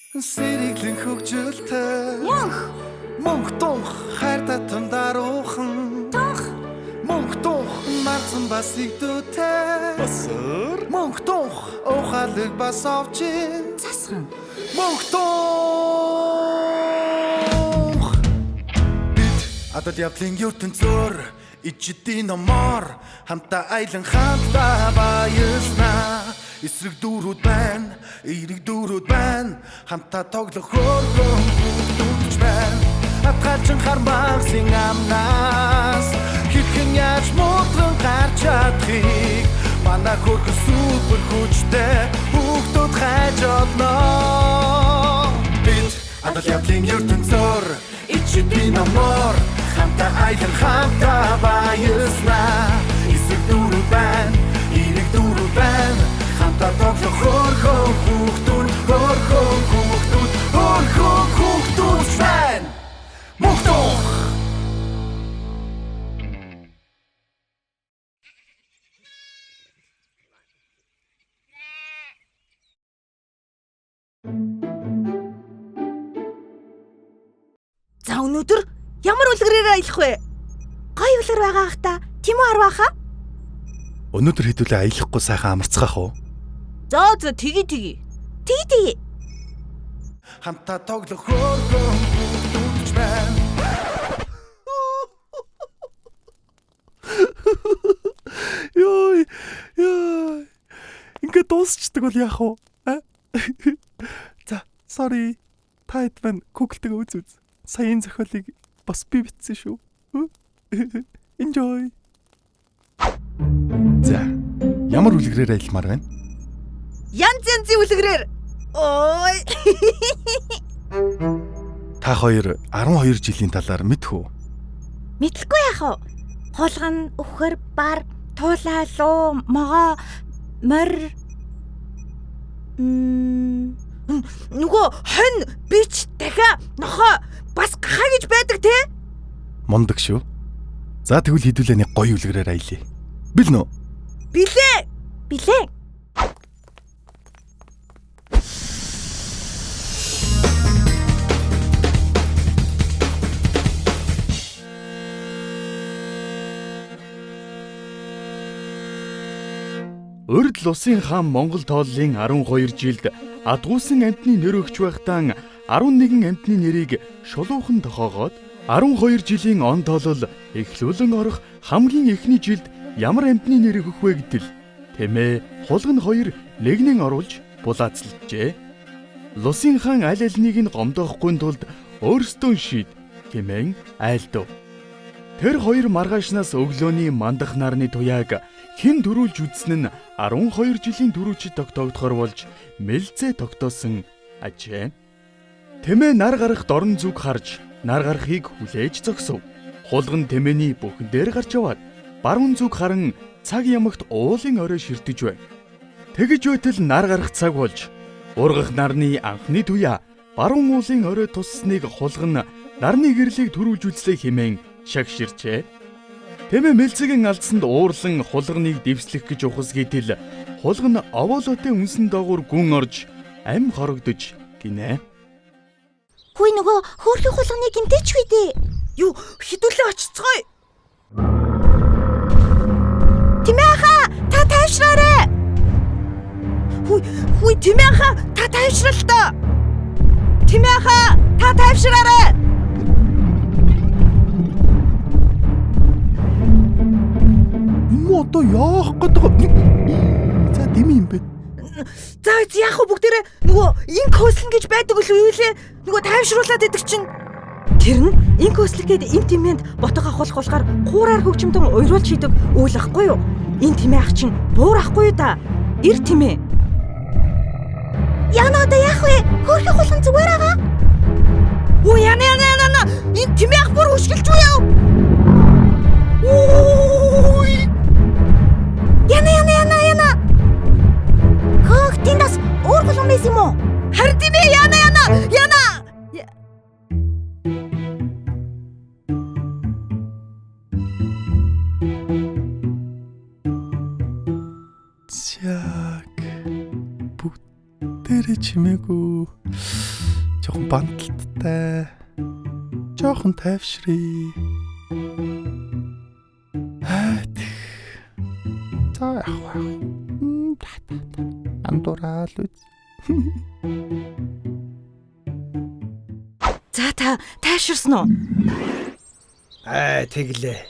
Сэргэлэн хөгжилтэй Мөнх. Мөнх тунх хайр татан даруухан Тунх. Мөнх тунх марцан бас игдүүтэй Басар. Мөнх тунх ухаалаг бас овчин Засхан. Мөнх тунх. Бид адал явдлын ертөнцөөр ичдийн номоор хамтаа аялан хамтдаа баяснаа. Эсрэг дүүрүүд байна, эерэг дүүрүүд байна. Хамтаа тоглох хөөрхөн хүүхдүүд ч байна. Атгалчин хармагсын амнаас хэрхэн яаж мудран гарч чадахыг манай хөөрхөн супер хүчтэй хүүхдүүд хайж олно. Бид адал явдлын ертөнцөөр ичдийн номоор хамтаа аялан хамтаа баяснаа. Эсрэг дүүрүүд байна, эерэг дүүрүүд байна. Хамтаа тоглох хөөрхөн хүүхдүүд, хөөрхөн хүүхдүүд, хөөрхөн хүүхдүүд ч байна. Мөнх тунх. За өнөөдөр ямар үлгэрээр аялах вэ? Гой үлгэр байгаа ах та. Тийм үү арваа хаа? Өнөөдөр хэдүүлээ аялахгүй сайхан амарцгаах уу? За за тгий тгий. Тгий тгий. Хамтаа тоглох хөөрхөн хүүхдүүд ч байна. Йой. Йой. Ингээд дуусчдаг бол яах вэ? А? За, sorry. Та хэд маань Google-тэйг үз үз. Сая энэ зохиолыг бас би бичсэн шүү. Enjoy. За, ямар үлгэрээр аялмаар байна? Янз янзын үлгэрээр. Ой. Та хоёр 12 жилийн талаар мэдэх үү? Мэдлэхгүй яах вэ? Хулган, өхөр, бар, туулаа, луу, могоо, морь. Нөгөө хонь, бич, дахиа, нохоо бас гахаа гэж байдаг те? Мундаг шүү. За тэгвэл хэдүүлээ нэг гоё үлгэрээр аялъя. Бэлэн үү? Билээ. Билээ. Урд Лусын хаан Монгол тооллын 12 жилд адгуусан амьтны нэр өгч байхдаа 11 амьтны нэрийг шулуухан тохоогоод 12 жилийн он тоолол эхлүүлэн орох хамгийн эхний жилд ямар амьтны нэрийг өгөх вэ гэдэл тэмээ хулган хоёр нэгнэн оруулж булаацалджээ. Лусын хаан аль альнийг нь гомдоохгүй тулд өөрсдөө шийд хэмээн айлдав. Тэр хоёр маргаашнаас өглөөний мандах нарны туяаг хэн төрүүлж үзсэн нь 12 жилийн түрүүчид тогтоогдохоор болж мэлзээ тогтоосон ажээ. Тэмээ нар гарах дорн зүг харж нар гарахыг хүлээж зогсов. Хулган тэмээний бүхэн дээр гарч яваад баруун зүг харан цаг ямагт уулын орой ширтэж байв. Тэгэж байтал нар гарах цаг болж ургах нарны анхны туяа баруун уулын орой туссныг хулган нарны гэрлийг төрүүлж үзлээ хэмээн шагширчээ. Тэмээ мэлцэгэн алдсанд уурлан хулганыг дэвслэх гэж ухас гэтэл хулган овоолоотой үнсэн доогуур гүн орж ам хорогдож гинэ. Хүй нөгөө хөөрхөн хулганы гимтэйч хүй дээ. Юу хідүүлээ очицгоё. Тэмээ хаа та тайвшраарай. Хүй хүй тэмээ хаа та тайвшрал та. Тэмээ хаа та тайвшраарай. Энэ муу одоо яах гээд байгаа. За дэмий юм бэ. За яах вэ бүгдээрээ нөгөө инк хөслөн гэж байдаг үл юу лээ? Нөгөө тайвшруулад идэг чинь. Тэр нь инк хөслөх гээд эн тэмээнд ботог авахлах болохоор хуураар хөгжимдөн уйруулж хийдэг үйл ахгүй юу? Энэ тэмээ ах чинь буур ахгүй юу да? Эр тэмээ. Яна одоо яах вэ? Хөөрхөн хулган зүгээр байгаа. Үу яна яна яна яна. Энэ тэмээ ах бүр хөшгэлж үү яв? Үу. Яна яна яна яна. Хөөх тэнд бас өөр хулган байсан юм уу? Харин тийм ээ яна яна яна. Зяг. Бүгдээрээ чимээгүй. Жохон банталттай. Жохон тайвшрий. За яах вэ? Та та та. Андураал үз. За та тайвширсан уу? Аа тэглээ.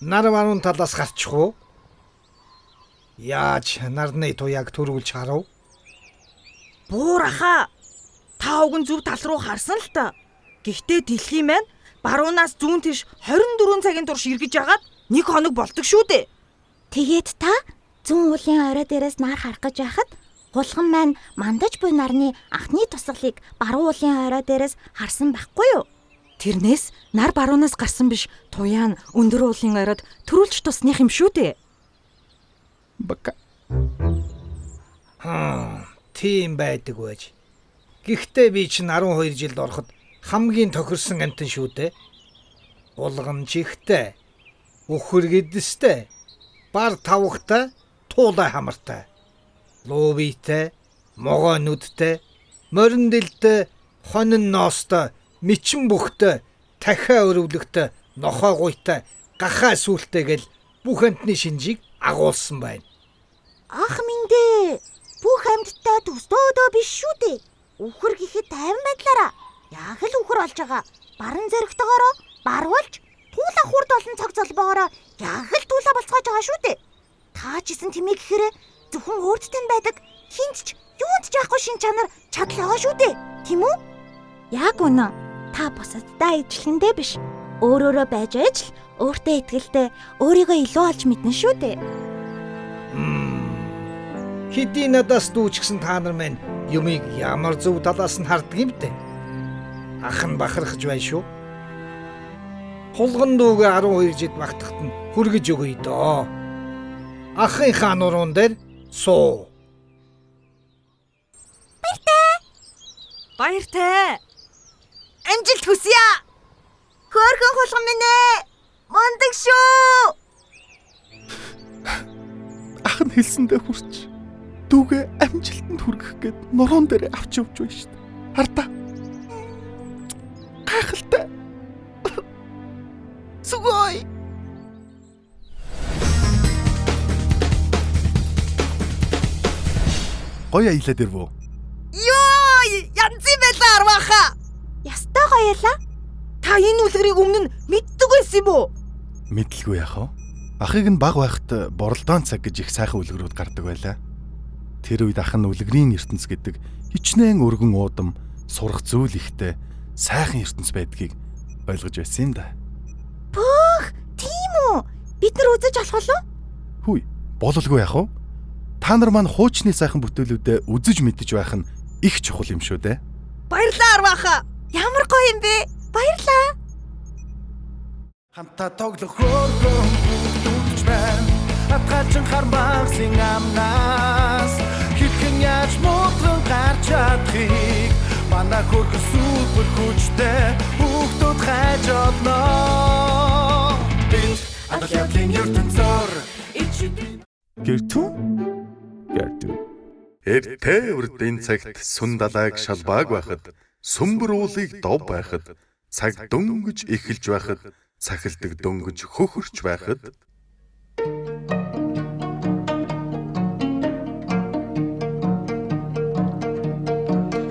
Нар баруун талаас гарчих уу? Яаж нарны туяаг төрүүлж харав? Буур ахаа. Та уг нь зөв тал руу харсан л та. Гэхдээ дэлхийн маань баруунаас зүүн тийш 24 цагийн турш эргэж ягаад нэг хоног болдог шүү дээ. Тэгээд та зүүн уулын орой дээрээс нар харах гэж байхад хулган маань мандаж буй нарны анхны тусгалыг баруун уулын орой дээрээс харсан байхгүй юу? Тэрнээс нар баруунаас гарсан биш туяа нь өндөр уулын оройд төрүүлж тусных юм шүү дээ. Бака. Тийм байдаг байж. Гэхдээ би чинь 12 жилд ороход хамгийн тохирсон амьтан шүү дээ. Улган чихтэй, үхэр гэдэстэй, бар тавхтай, туулай хамартай, луу биетэй, могой нүдтэй, морин дилтэй, хонин ноостой, мичин бүхтэй, тахиа өрөвлөгтэй, нохой гуйтай, гахаа сүултэй гэл бүх амьтны шинжийг агуулсан байна. Ах минь дээ. Бүх амьттай төстөөдөө биш шүү дээ. Үхэр гэхэд тайван байдлаараа яг л үхэр болж байгаа. Баран зөрөгтэйгөөрөө баруулж туулаа хурд олон цаг золбоогоороо яг л туулаа болцоож байгаа шүү дээ. Та ч исэн тэмээ гэхээр зөвхөн өөрт тань байдаг хинт ч юунд ч яахгүй шин чанар чадал байгаа шүү дээ. Тийм үү? Яг үнэн. Та бусадтай ижилхэндээ биш. Өөрөөрөө байж аж л өөртөө итгэлтэй өөрийгөө илүү олж мэднэ шүү дээ. Хэдий надаас дүүчгсэн та нар маань юмыг ямар зөв талаас нь харддаг юм бэ? Ах нь бахархаж байна шүү. Хулган дүүгээ 12 жид багтахад нь хүргэж өгье дөө. Ахынхаа нуруун дээр суу. Баяртай. Амжилт хүсье. Хөөрхөн хулган минь ээ. Мундаг шүү. Ах нь хэлсэндээ хүрч дүүгээ амжилтанд хүргэх гээд нуруун дээр авч явж байна шүү дээ. Хардаа. Гайхалтай. Сүгой. Гоё аялаад ирв үү? Йоо, янзын байлаа арваахаа. Ястай гоёлаа. Та энэ үлгэрийг өмнө нь мэддэг байсан юм уу? Мэдлгүй яах вэ? Ахыг нь баг байхад боролдоон цаг гэж их сайхан үлгэрүүд гардаг байлаа. Тэр үед ах нь үлгэрийн ертөнц гэдэг хичнээн өргөн уудам сурах зүйл ихтэй сайхан ертөнц байдгийг ойлгож байсан юм да. Пөөх, тийм үү? Бид нар үзэж болох уу? Хүй, бололгүй яах вэ? Та нар маань хуучны сайхан бүтээлүүдэд үзэж мэдэж байх нь их чухал юм шүү дээ. Баярлалаа арваахаа. Ямар гоё юм бэ? Баярлалаа. Хамтаа тоглох хөөрхөн хүүхдүүд байна. Атгалчин хармагсын амнаас хэрхэн яаж муудхан гарч чадахыг манай хөөрхөн супер хүчтэй хүүхдүүд хайж олно. Бид адал явдлын ертөнцөөр Гэртүү? Гэртүү. Эртээ урдын цагт сүн далайг шалбааг байхад, сүмбэр уулыг дов байхад, цаг дөнгөж эхэлж байхад, цахилдаг дөнгөж хөхөрч байхад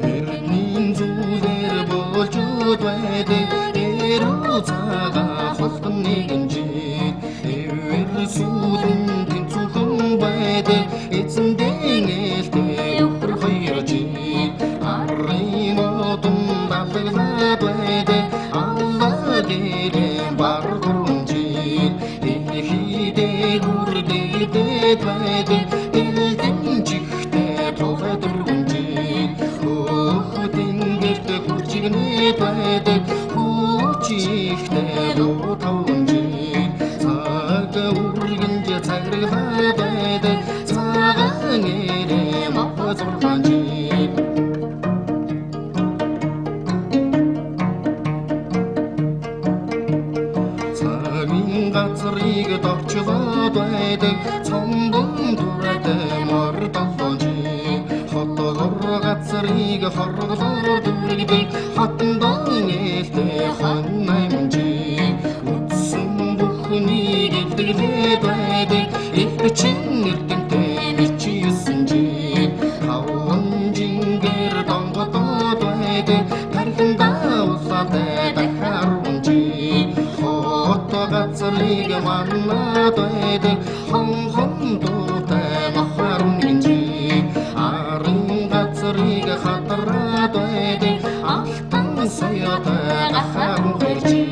Эрдний зүйлээр болж байдаг эрүү цагаа холтон нэгэн жил эвэр сүлэн тэнцүүхэн байдаг эзэндээ ээлтэй өхөр хоёр жил арын одон далглаад байдаг аллаа гэрэн бар гурван жил дэлхийдээ гүрдэгдээд байдаг дэлгэн чихтэй тулай дөрвөн жил хөөхөдин гэрт хуржигнээд байдаг хүч ихтэй луу таван жил цаг үргэнж цаграглаад байдаг цагаан эрээ мах зургаан жил. Цагийн газрыг догчлоод байдаг цомбон дүртэй мор долоон жил хотгор газар газрыг хорглоор дүргдэг хатан нээлтэй хон намжи үтсэн бүхнийг илдэглээд байдаг их чин эрдэмтэй бичсэн жил таван жингэр донгодод байдаг тархиндаа улаатай дахиар жил хот газрыг манад байдаг хон хон дуутай нохор жил арын газрыг хадраад байдаг алтан соёотой гахаар жил.